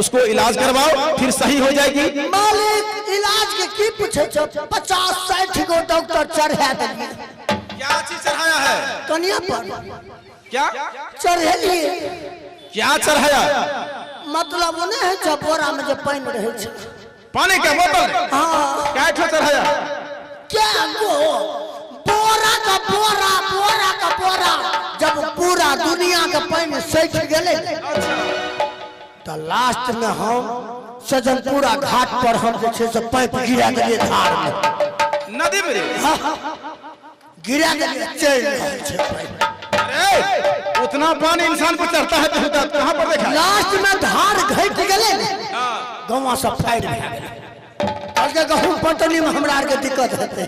उसको इलाज करवाओ, फिर सही हो जाएगी। मालिक इलाज के की पूछे छो, 50-60 गो डॉक्टर चढ़ा देलिए। क्या चीज चढ़ाया है? कनिया पर। क्या चढ़ेलिए? क्या चढ़ाया? मतलब वो नहीं है छो, बोरा में जो पानी रहे छो। पानी का बोतल? हाँ। क्या ठो चढ़ाया? क्या गो बोरा का बोरा, बोरा का बोरा, जब पूरा दुनिया के पानी सैठ गेले तो लास्ट में हम सजनपुरा घाट पर हम जे छै से पाइप गिरा देलिए धार में, नदी में। हाँ, गिरा देलिए, चलि रहल छै पाइप। अरे उतना पानी इंसान को चढ़ता है तो कहाँ पर देखा? लास्ट में धार घटि गेलै ने, गौवा सब फाड़ि भए गेलै। कहलकै गहूम पटौनी में हमरा आरके दिक्कत हेतै।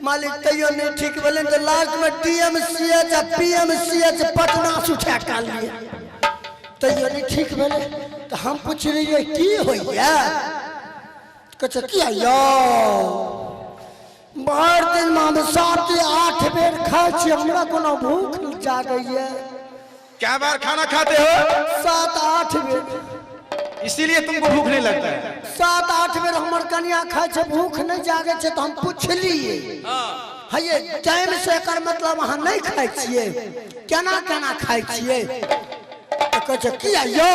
मालिक तैयो नहीं ठीक भेलै तो लास्ट में DMCH आ PMCH Patna से उठा के आनलियै, तैयो नहीं ठीक भेलै। तो हम पुछलियै की होइया? कहै छै किया यौ भरि दिनमे हम 7-8 बेर खाइ छी, हमरा कोनो भूख जागैया। क्या बार खाना खाते हो? 7-8 बेर। इसीलिए तुमको भूख नहीं लगता है। 7-8 बेर हमर कनिया खाइ छै, भूख नहीं जागे छै। तो हम पुछलियै हे टाइम से एकर मतलब अहाँ नहीं खाइ छियै, केना केना खाइ छियै? तो कहै छै किया यौ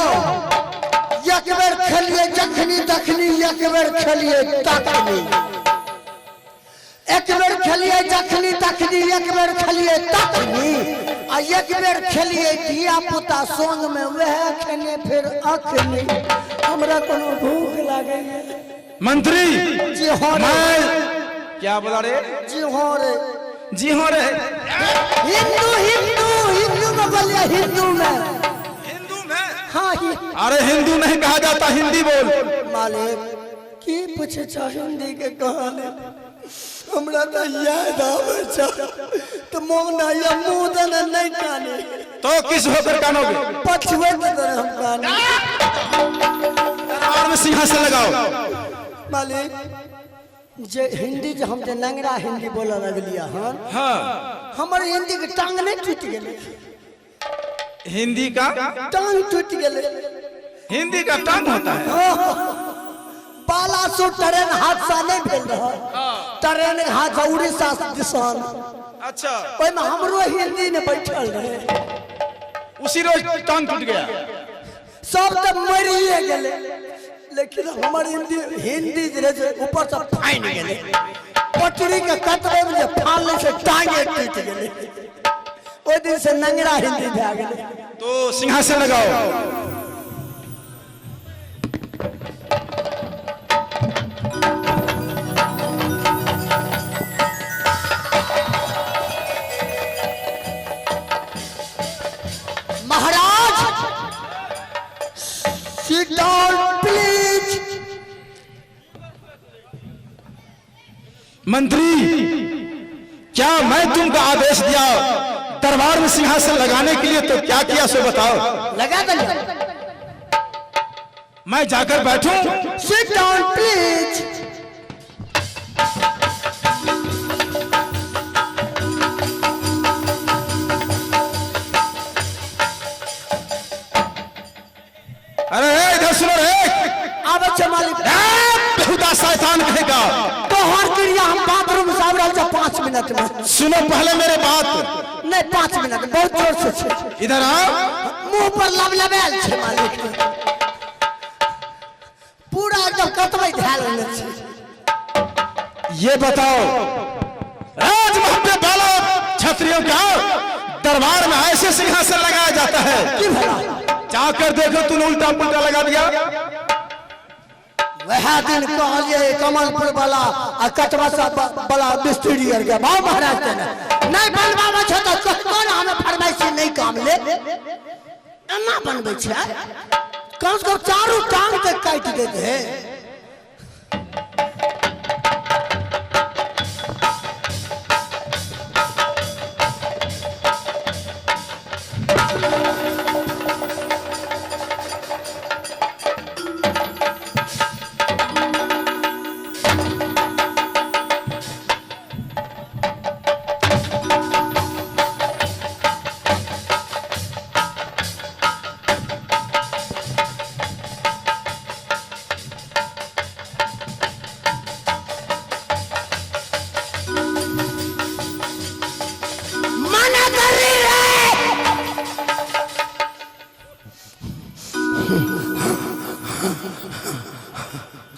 एक बेर खेलियै जखनी तखनी, एक बेर खेलियै तखनी, एक बेर खेलियै जखनी तखनी, एक बेर खेलियै तखनी, आ एक बेर खेलियै धिया पुता संग में वएह खेने फिर अखनी। हमरा कोनो भूख लागैया। मंत्री जी हाँ रे। मैं क्या बोला रे? जी हाँ रे। जी हाँ रे। हिंदू हिंदू हिंदू में बोलिए, हिंदू में, हिंदू में? हाँ। अरे हिंदू नहीं कहा जाता, हिंदी बोल। मालिक की पूछे छो हिंदी के कहानी, हमरा तो याद आवे छो तो मोन आया मुंह दने नहीं काने। तो किस होकर कानोगे? पछुए के दने हम काने। दरबार में सिंहासन लगाओ। मालिक जे हिंदी जे हम जे नंगरा हिंदी बोलऽ लगलियै हन, हाँ, हमर हिंदी के टांग नहीं टूटि गेलै। हिंदी का टांग टूटि गेलै। हिंदी का टांग होता है? बालासोर ट्रेन हादसा नहीं भेल रहा, ट्रेन हादसा उड़ीसा दिसन। अच्छा, ओहिमे हमरो हिंदी ने बैठल रहे, उसी रोज टांग टूट गया। सब तो मरिए गेलै, लेकिन हमर हिंदी हिंदी जे रहै से ऊपर से फानि गेलै, पटरी के कतरे में जे फानलै से टांगे टूटि गेलै। ओहि दिन से नंगरा हिंदी भए गेलै। तो सिंहासन लगाओ। महाराज सिट डाउन प्लीज। मंत्री क्या मैं तुमको आदेश दिया दरबार में सिंहासन लगाने के लिए, तो क्या किया सो बताओ। लगा दिया। मैं जाकर बैठूं? Sit down please. अरे इधर सुनो रे। आबै छै मालिक। बेहुदा शैतान कहेगा। तोहर क्रिया हम बाथरूम से आबि रहल छै 5 मिनट में। सुनो पहले मेरे बात। नहीं 5 मिनट बहुत जोर से छै। इधर आओ। मुंह पर लबलबायल छै मालिक, पूरा एकदम कतबै धैल लेने छै। ये बताओ राजमहल पे बाला क्षत्रियों का दरबार में ऐसे सिंहासन लगाया जाता है? की भला? जाकर देखो तूने उल्टा पुल्टा लगा दिया। वएह दिन कहलियै कमलपुर वाला आ कटवा वाला मिस्त्री आर के, बाबू महाराज के ने नहीं बनबाबै छै तऽ कहतो ने हमे फरमाइशी नहीं काम ले, एना बनबै छै कम से कम चारू टांग के काटि देते है।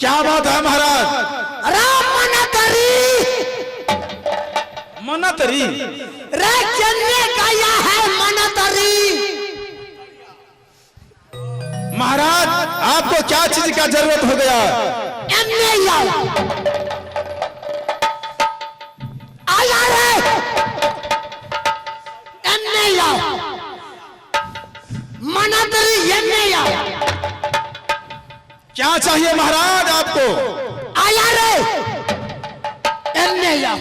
क्या बात है महाराज? राम मनतरी। मनतरी? रे चलने गया है मनतरी। महाराज आपको क्या चीज का जरूरत हो गया? एमने आओ आया रे, एमने आओ मनतरी, एमने आओ। क्या चाहिए महाराज आपको? आया रे, एमने आओ,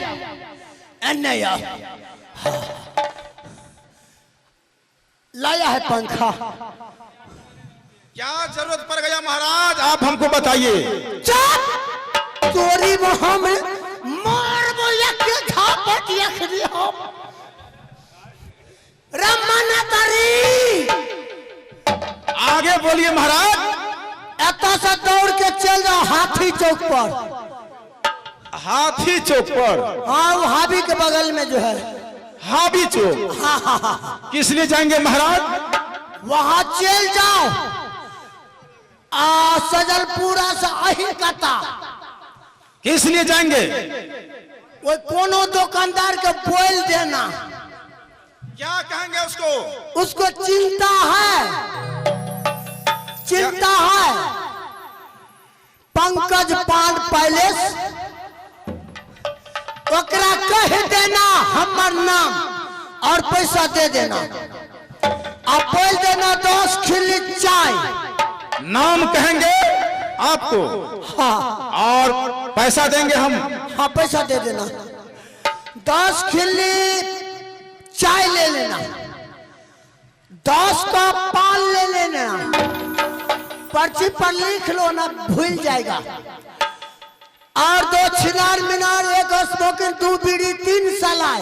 एमने आओ। लाया है पंखा। क्या जरूरत पड़ गया महाराज, आप हमको बताइए। चुप तोरी में हम मारबो एक झापट यखरी हम। रमनतरी आगे बोलिए महाराज। एतऽ से दौड़ के चल जाओ हाथी चौक पर। हाथी चौक पर? हाँ, वो हाबी के बगल में जो है हाबी चौक। हाँ हाँ हाँ। किस लिए जाएंगे महाराज? वहां चल जाओ आ सजलपुरा से अही कता। किस लिए जाएंगे? वो कोनो दुकानदार के बोल देना। क्या कहेंगे उसको? उसको चिंता है, चिंता है पंकज पान पैलेस, ओकरा कह देना हमर नाम और पैसा दे देना। आप बोल देना 10 खिल्ली चाय। नाम कहेंगे आपको? हाँ। और पैसा देंगे हम? हाँ, पैसा दे देना। 10 खिल्ली चाय ले लेना, 10 का पान ले लेना, पर्ची पर लिख लो ना भूल जाएगा। और 2 छिनार मिनार, 1 स्मोकिंग, 2 बीड़ी, 3 सलाय।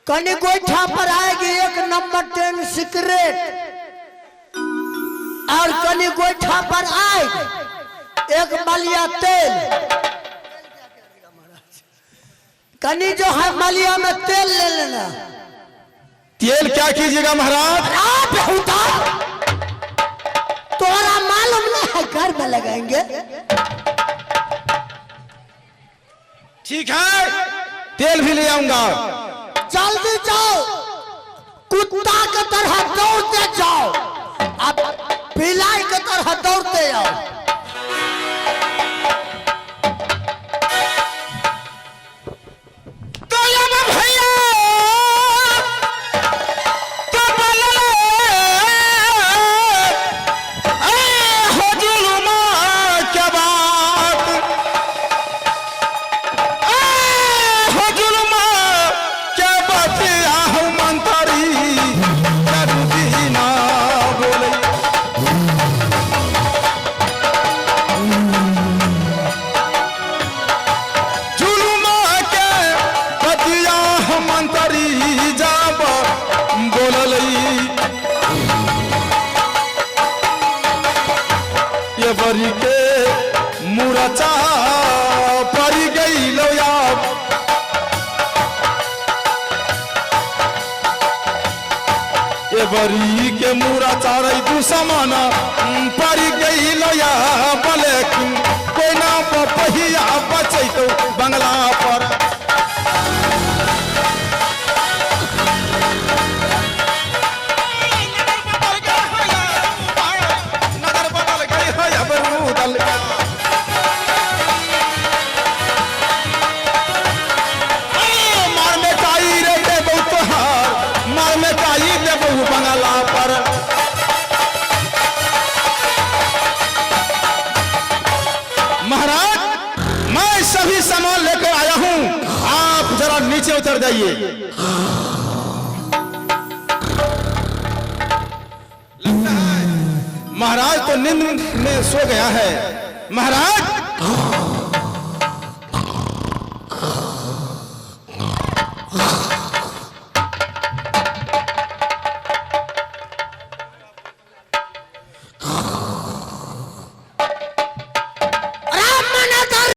कनी गोईठा पर आएगी 1 नंबर 10 सिगरेट, और कनी गोईठा पर आएगी 1 मलिया तेल। कनी जो है मलिया में तेल ले लेना। तेल क्या कीजिएगा महाराज? तोरा मालूम नहीं है, घर में लगाएंगे। ठीक है, तेल भी ले आऊंगा। जल्दी जाओ, कुत्ता की तरह दौड़ते जाओ, अब बिलाई की तरह दौड़ते आओ। तो भैया तो बात हो जुलमा क्या बात आहु मंतरी ना बोले। जुलमा के बतिया मंतरी जाब बोललई ये बरी के मुरचा परी गई लोया। ये बरी के मुरचा रही दुश्मन परी गई लोया, लेकिन कोई ना पहिया बचैतो बंगला पर। नजर बदल गई है अब रूदल। मार में काई रे देबौ तोहार, मार में काई देबौ बंगला पर। महाराज मैं सभी सामान लेकर आया हूं, आप जरा नीचे उतर जाइए। लगता है महाराज तो नींद में सो गया है। महाराज